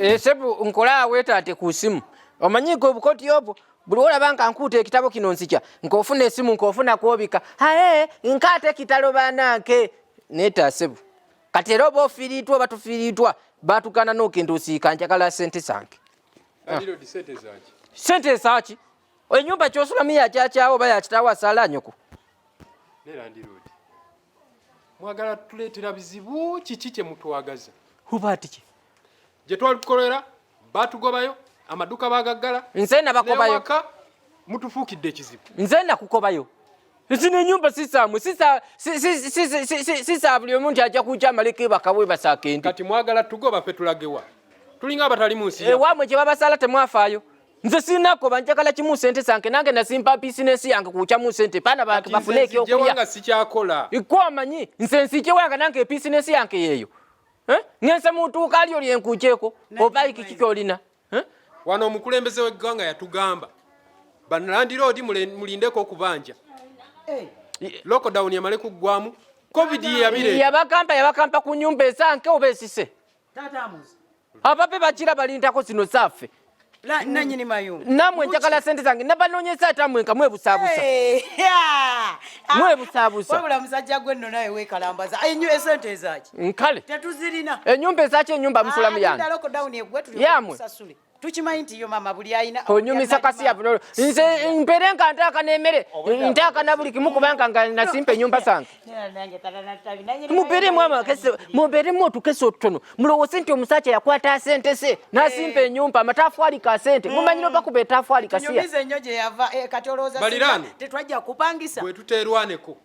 Esebu nkola weetaate ku simu omanyiiko obukoti obwo buli olaba nga nkuuta ekitabo kino nsikya nk'ofuna esimu nk'ofuna kwobika ae nkaate kitalo bananke neetaasebu kati era oba ofiiriitwa oba tufiiriitwa baatugaana n'okenda osiika njagala sente zange. Sente ezaaki? Enyumba kyosulamu yakyakyawo oba yakitaawo asaala nyoko? Mwagala tuleetera bizibu kiki kye mutwagaza? Oba ati ki? Gye twalikukolera batugobayo, amaduka bagaggala. Nze nabakobayo. Newaka mutufuukidde ekizibu. Nze nakukobayo. Zino enyumba sisaamwe sisa buli omu nti ajja kujja amaleko ebakawe basaakende. Kati mwagala tugoba ffe tulagewa? Tulinga abatali mu nsi. Ewaamwe kye babasala temwafaayo. Nze sinakoba njagala kimu sente zange nange nasimba bizinesi yange kuukyamu sente baana bange bafune ekyokulya. Nga sikyakola. Gwe omanyi nze nzije wange nange ebizinesi yange yeeyo. Ngenze mu dduuka lyo lyenkuukyeko oba kiki kyolina. Wano omukulembeze w'eggwanga yatugamba banalandiroodi mulindeko okubanja lockdown yamale kuggwamu covid yeyabireeta. Yabagamba yabagamba ku nyumba ezange oba esise. Ababe bakira balindako zino zaffe. Nanyini mayumba. Namwe njagala sente zange nabanoonyeza ate amwe nga mwebusabusa. Mwebusabusa. Wabula musajja gwe nno nawe weekalambaza. Enyu esente ezaki? Nkale. Tetuzirina. Ennyumba ezaki ennyumba musulamu yange. Lockdown egwe tuli Yamwe. kusasule. Tukimanyi nti yo mama buli alina. Onyumisa kasi ya bulolo. Nze mpeere nga ntaaka n'emmere, ntaaka na buli kimu kubanga nga nasimpa ennyumba zange. Mubeeremu amakesi, mubeeremu otukesi otutono. Mulowooze nti omusajja yakwata sente se n'asimpa ennyumba amatafwali ka sente. Mumanyi n'obakuba etafwali kasiya. Tunyumize ennyo gye yava kati olowooza Baliraane. tetwajja kupangisa. Bwe tuteerwaneko.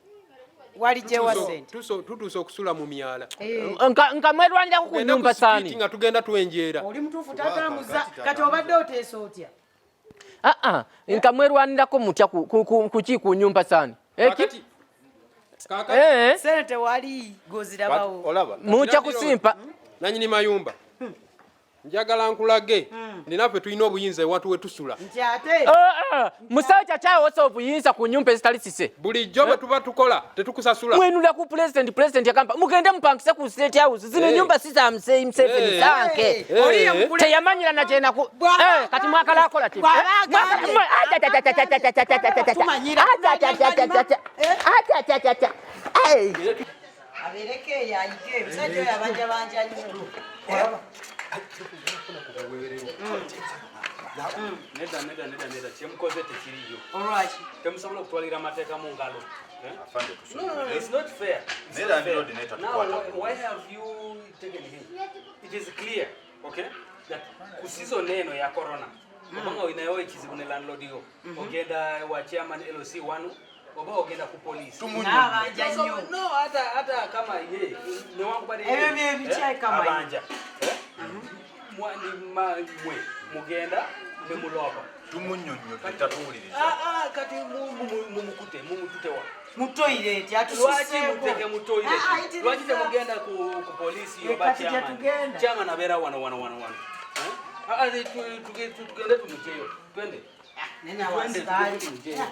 Walijjewa sente. Tutuuse okusula mu myala. Nga mwerwanirako ku nyumba saani. Nga tugenda twenjeera. Oli mutuufu tatamuza kati obadde oteesa otya? Nga mwerwanirako mutya kuki ku nyumba saani? Eki? Sente wali gozirabawo. Mutya kusimpa. Nanyini mayumba. Njagala nkulage ninaffe tulina obuyinza ewatu we tusula. Musajja kyawosa obuyinza ku nyumba ezitali sise. Bulijjo bwe tuba tukola tetukusasula. Mwenula ku president, president yagamba mugende mupangise ku state house zino nyumba si za Muzeeyi Museveni zange. Teyamanyira na kyena ku kati mwakala akola ki? Abeereko eyo ayige omusajja oyo abanja banja nnyo. Nedda nedda nedda nedda kyemukoze tekiriyo. Olwaki? Temusobola okutwalira amateeka mu ngalo. No, no, no, it's not fair. It's not fair. Now, why have you taken him? It is clear, okay, that ku season eno ya corona, obanga olinayo ekizibu ne landlord yo, ogenda wa chairman LC wanu, oba ogenda ku police. N'abanja nnyo. No, hata hata kama ye newankubadde ye, Ebyo bye bikyayi kama ye. Abanja. Mwe mugenda ne mulopa. Tumunnyonnyodde tatuwuliriza. Kati mumukute mumutute wa? Mu toilet Lwaki atususeeko. muteke mu toilet? Lwaki temugenda ku police oba Kati chairman? tetugenda. Chairman abeera wano wano wano wano. Tugende tumuggyeyo. Twende. Nena Twende wasikaali. tugende tumuggyeyo.